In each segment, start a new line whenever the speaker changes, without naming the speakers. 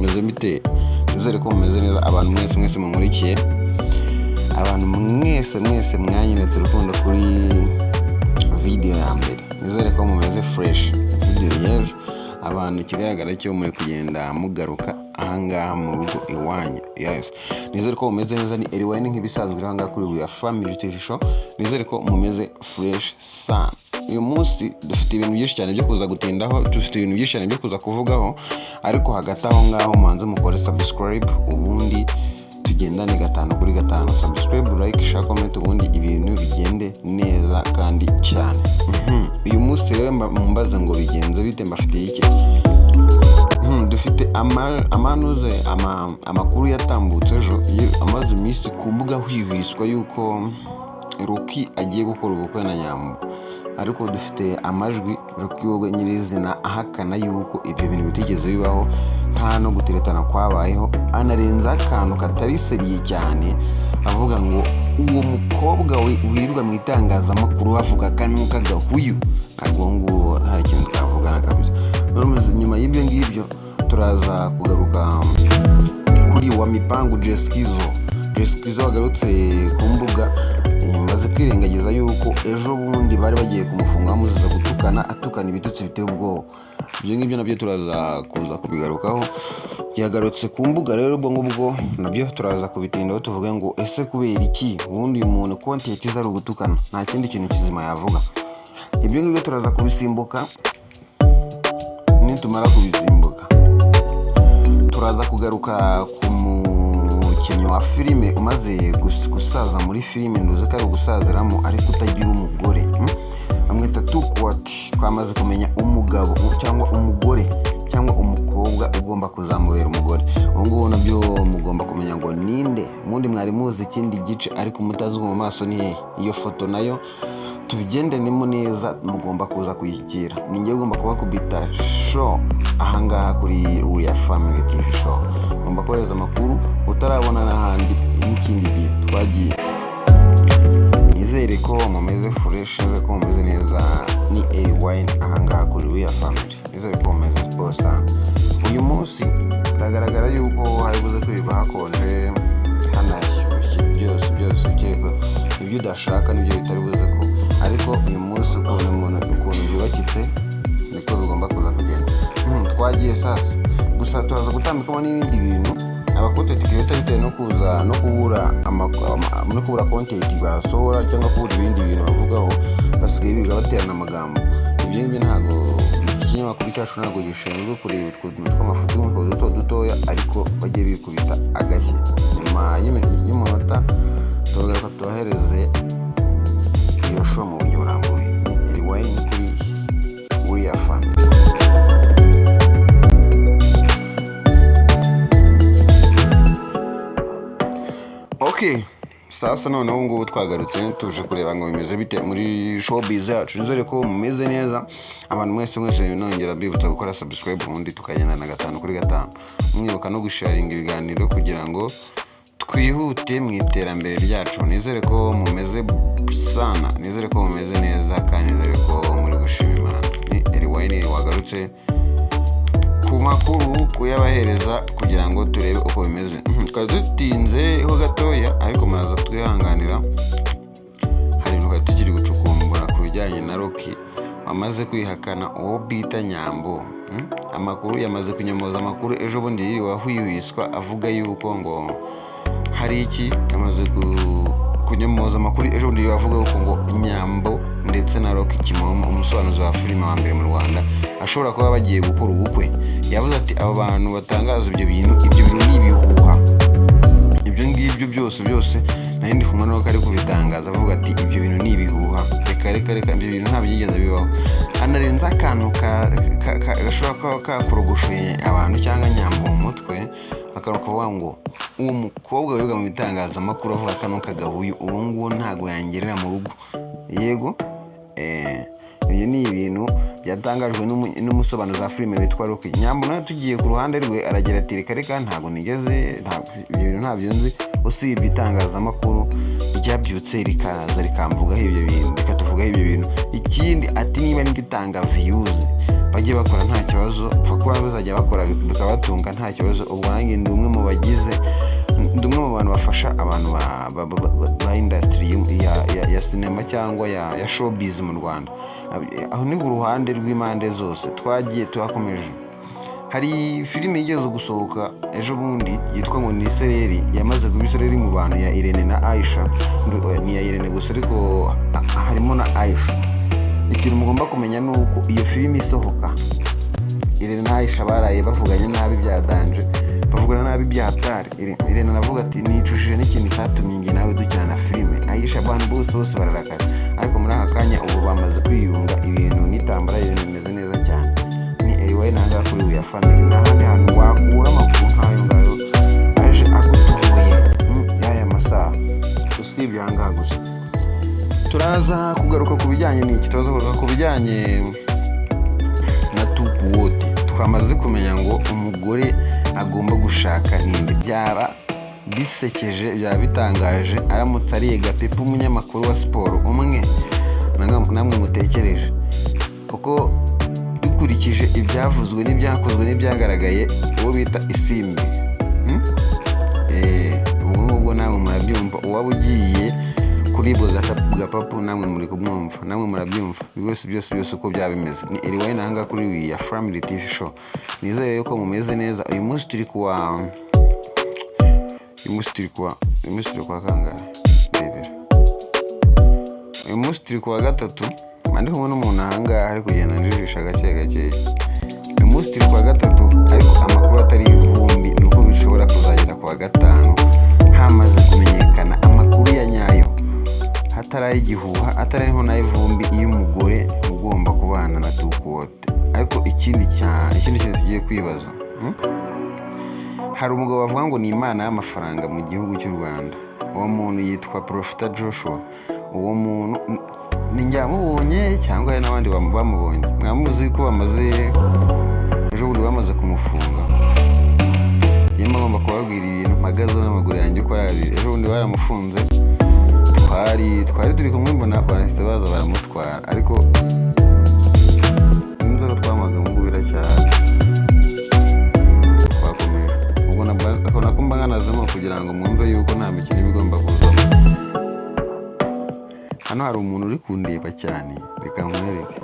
Mumeze bite? Nizere ko mumeze neza. Abantu mwese mwese munkurikiye, abantu mwese mwese mwanyeretse urukundo kuri video ya mbere, nizere ko mumeze fresh. Video y'ejo, abantu ikigaragara cyo muri kugenda mugaruka ahangaha mu rugo iwanyu. Yes, nizere ko mumeze neza. Ni Eriwayini nk'ibisanzwe ahangaha kuri Real Family TV Show. Nizere ko mumeze fresh sana. Uyu munsi dufite ibintu byinshi cyane byo kuza gutindaho, dufite ibintu byinshi cyane byo kuza kuvugaho, ariko hagati aho ngaho mubanze mukore subscribe, ubundi tugendane gatanu kuri gatanu. Subscribe, like, share, comment, ubundi ibintu bigende neza kandi cyane. Uyu munsi rero mumbaze ngo bigenze bite, mbafitiye iki? Dufite amanuze amakuru yatambutse ejo, amaze iminsi ku mbuga hwihwiswa yuko Rocky agiye gukora ubukwe na Nyambo, ariko dufite amajwi Rocky wowe nyirizina ahakana yuko ibyo bintu bitigeze bibaho, nta no guteretana kwabayeho. Anarenzaho akantu katari sérieux cyane, avuga ngo uwo mukobwa wirirwa mu itangazamakuru avuga kano k'agahuyu, ntabwo uwo nguwo hari ikintu twavugana kabisa. Noneho nyuma y'ibyo ngibyo turaza kugaruka kuri wa mipangu Jeskizo. Jeskizo wagarutse ku mbuga, maze kwirengagiza yuko ejo bundi bari bagiye kumufunga bamuziza gutukana, atukana ibitutsi biteye ubwoba. Ibyo ngibyo nabyo turaza kuza kubigarukaho. Yagarutse ku mbuga rero, ubwo ngubwo nabyo turaza kubitindaho, tuvuge ngo ese kubera iki ubundi uyu muntu content ze ari ugutukana, nta kindi kintu kizima yavuga? Ibyo ngibyo turaza kubisimbuka. Nitumara kubisimbuka turaza kugaruka ku mukinnyi wa filime umaze gusaza muri filime, nduzi ko ari ugusaziramo ariko utagira umugore, Bamwita Tukwati. Twamaze kumenya umugabo cyangwa umugore cyangwa umukobwa ugomba kuzamubera umugore. Ubu ngubu nabyo mugomba kumenya ngo ninde. Ubundi mwari muzi ikindi gice ariko mutazi mu maso ni hehe. Iyo foto nayo tubigendanemo neza, mugomba kuza kuyishyikira. Ni njye ugomba kubakubita show ahangaha kuri Real Family TV Show. Ngomba kohereza amakuru utarabona n'ahandi n'ikindi gihe twagiye. Nizere ko mumeze fresh, nizere ko mumeze neza. Ni Eri Wine ahangaha kuri Real Family. Nizere ko mumeze bose. Uyu munsi biragaragara yuko hari buze kwirirwa hakonje hanashyushye, byose byose, kereka ibyo udashaka nibyo bitari buze ko, ariko uyu munsi ukuntu umuntu ukuntu byubakitse niko bigomba kuza kugenda. Twagiye sasa, gusa turaza gutambikamo n'ibindi bintu aba content creator bitewe no kuza no kubura no kubura content basohora cyangwa kubura ibindi bintu bavugaho, basigaye biga baterana amagambo. Ibyo ngibyo ntabwo iki kinyamakuru cyacu ntabwo gishinzwe kureba utwo tuntu tw'amafuti nk'utwo duto dutoya, ariko bajye bikubita agashyi. Nyuma y'umunota turagaruka tubahereze iyo show mu buryo burambuye. Ni Eriwayini kuri Real Family. Okay, sasa noneho ubu ngubu twagarutse tuje kureba ngo bimeze bite muri showbiz yacu. Nizere ko mumeze neza, abantu mwese mwese. Nongera mbibutsa gukora subscribe, ubundi tukagendana gatanu kuri gatanu, mwibuka no gusharinga ibiganiro kugira ngo twihute mu iterambere ryacu. Nizere ko mumeze sana, nizere ko mumeze neza kandi nizere ko muri gushima Imana. Ni Eriwayini wagarutse ku makuru kuyabahereza kugira ngo turebe uko bimeze. Twari dutinzeho gatoya ariko muraza twihanganira, hari ibintu twari tukiri gucukumbura ku bijyanye na Rocky wamaze kwihakana uwo bita Nyambo. Amakuru yamaze kunyomoza amakuru ejo bundi yiriwe ahwihwiswa avuga yuko ngo hari iki. Yamaze kunyomoza amakuru ejo bundi yiriwe avuga yuko ngo Nyambo ndetse na Rocky Kimomo, umusobanuzi wa filime wa mbere mu Rwanda, ashobora kuba bagiye gukora ubukwe. Yavuze ati abo bantu batangaza ibyo bintu, ibyo bintu ni ibihuha, ibyo ngibyo byose byose. Nari ndi kumwe nawe ari kubitangaza avuga ati ibyo bintu ni ibihuha, reka reka reka, ibyo bintu ntabwo byigeze bibaho. Anarenza akantu gashobora kuba kakorogoshoye abantu cyangwa Nyambo mu mutwe, akantu kavuga ngo uwo mukobwa wirirwa mu bitangazamakuru avuga kano kagahuyu, uwo nguwo ntabwo yangerera mu rugo. Yego, ibyo ni ibintu byatangajwe n'umusobanuzi wa filime witwa Rocky. Nyambo nawe tugiye ku ruhande rwe aragira ati reka reka, ntabwo nigeze, ibyo bintu ntabyo nzi usibye itangazamakuru. ryabyutse rikaza rikamvugaho ibyo bintu, rikatuvugaho ibyo bintu. Ikindi ati niba nibyo utanga views, bajye bakora nta kibazo, pfa kuba bazajya bakora bikabatunga nta kibazo. Ubwo nanjye ndi umwe mu bagize, ndi umwe mu bantu bafasha abantu ba industry ya sinema cyangwa ya showbiz mu Rwanda. Aho ni ku ruhande rw'impande zose twagiye tuhakomeje. Hari filime yigeze gusohoka ejo bundi yitwa ngo ni Isereri, yamaze kuba isereri mu bantu, ya Irene na Aisha. Oya, ni iya Irene gusa ariko harimo na Aisha. Ikintu mugomba kumenya ni uko iyo filime isohoka, Irene na Aisha baraye bavuganye nabi bya danger, bavugana nabi bya hatari. Irene aravuga ati nicujije n'ikintu cyatumye njye nawe dukina na filime. Aisha, abantu bose bose bararakara, ariko muri aka kanya ubu bamaze kwiyunga, ibintu n'itambara, ibintu bimeze neza cyane. Ni AY nangaha kuri We Are Family, nta handi hantu wakura amakuru nk'ayo ngayo aje agutunguye y'aya masaha usibye aha ngaha gusa. Turaza kugaruka ku bijyanye n'iki? Turaza kugaruka ku bijyanye na tukuwote. Twamaze kumenya ngo umugore agomba gushaka ninde. Byaba bisekeje, byaba bitangaje aramutse ariye Gapepe, umunyamakuru wa siporo umwe namwe mutekereje, kuko dukurikije ibyavuzwe n'ibyakozwe n'ibyagaragaye, uwo bita Isimbi. Ubwo ngubwo namwe murabyumva, uwaba ugiye kuribwa gapapu namwe muri kumwumva, namwe murabyumva byose byose byose uko byaba bimeze. Ni Eriwayi nanga kuri We Are Family TV Show. Nizere yuko mumeze neza. Uyu munsi turi kuwa kangahe? Rebera, uyu munsi turi kuwa gatatu. Mba ndi kumwe n'umuntu ahangaha ari kugenda njijisha gake gake. Uyu munsi turi kuwa gatatu, ariko amakuru atari ivumbi ni uko bishobora kuzagera kuwa gatanu hamaze kumenyekana amakuru ya nyayo, hatari igihuha, atariho n'ay'ivumbi, iyo umugore ugomba kubana na tukuwote. Ariko ikindi kintu tugiye kwibaza, Hari umugabo bavuga ngo ni imana y'amafaranga mu gihugu cy'u Rwanda. Uwo muntu yitwa Profita Joshua. Uwo muntu ni njye wamubonye cyangwa hari n'abandi bamubonye? Mwamuzi ko bamaze ejo bundi bamaze kumufunga. Njyewe ngomba kubabwira ibintu mpagazeho n'amaguru yanjye uko ari abiri. Ejo bundi baramufunze, twari turi kumwe, mbona barahise baza baramutwara, ariko inzoga twanywaga ubu biracyahari, twakomeje. Ubwo ako nako mba nkanazemo kugira ngo mwumve yuko nta mikino iba igomba kuzamo. Hano hari umuntu uri kundeba cyane, reka nkwereke.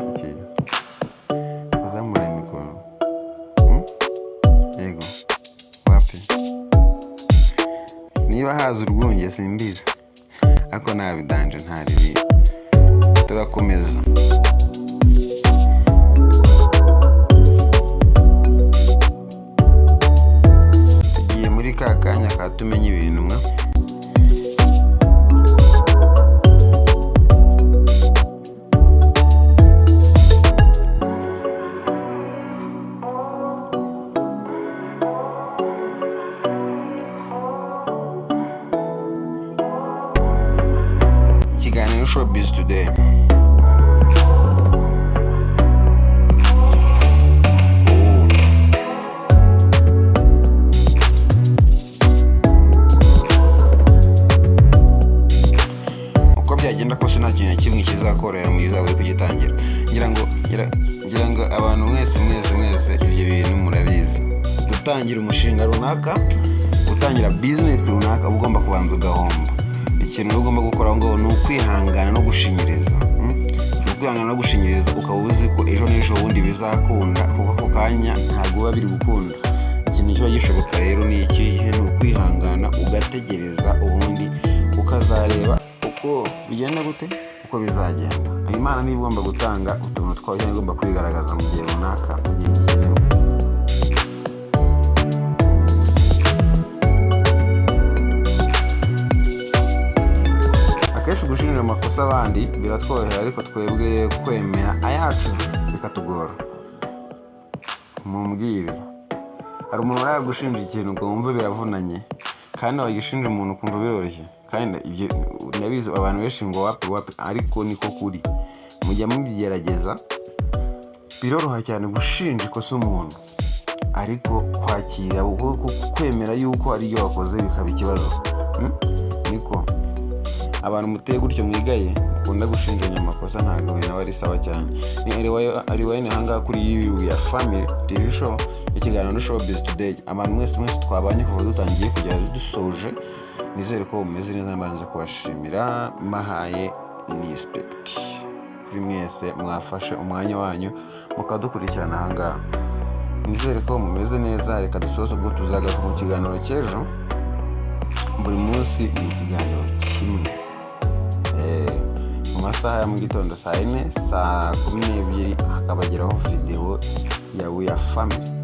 Okay. Uzamure mikoro. Yego, wapi, niba haza urwunge simbizi, ariko ntabidanje nta ribi. Turakomeza. Tugiye muri ka kanya ka tumenye ibintu mwa. Ikiganiro Showbiz Today. Oh. Uko byagenda kose nta kintu na kimwe kizakorohera mu gihe uzaba uri kugitangira. Ngira ngo abantu mwese mwese mwese ibyo bintu murabizi. Gutangira umushinga runaka, gutangira bizinesi runaka, uba ugomba kubanza ugahomba. Ikintu uba ugomba gukora aho ngaho ni ukwihangana no gushinyiriza. Ni ukwihangana no gushinyiriza, ukaba uzi ko ejo n'ejo bundi bizakunda, kuko ako kanya ntabwo biba biri gukunda. Ikintu kiba gishoboka rero ni ikihe? Ni ukwihangana ugategereza, ubundi ukazareba uko bigenda gute, uko bizagenda. Imana niba igomba gutanga utuntu twayo cyangwa igomba kwigaragaza mu gihe runaka, mu gihe gikenewe. Akenshi gushinja amakosa abandi biratworohera, ariko twebwe kwemera ayacu bikatugora. Mumbwire, hari umuntu uragushinja ikintu ngo wumve biravunanye, kandi wagishinja umuntu ukumva biroroshye? Kandi ibyo ndabizi, abantu benshi ngo wapi wapi, ariko niko kuri. Mujya mubigerageza, biroroha cyane gushinja ikosa umuntu, ariko kwakira kwemera yuko ari ibyo wakoze bikaba ikibazo. Niko abantu muteye gutyo, mwigaye, mukunda gushinjanya amakosa, ntabwo ibintu aba ari sawa cyane. Ni Ariwayne ahangaha kuri ya Family TV Show, ikiganiro ni Showbiz Today. Abantu mwese mwese twabanye kuva dutangiye kugera dusoje, nizere ko mumeze neza. Mbanza kubashimira, mahaye respect kuri mwese mwafashe umwanya wanyu mukadukurikirana ahangaha. Nizere ko mumeze neza. Reka dusoze, ubwo tuzagaruka mu kiganiro cy'ejo. Buri munsi ni ikiganiro kimwe mu masaha ya mu gitondo, saa 4, saa 12 hakabageraho videwo ya We Are Family.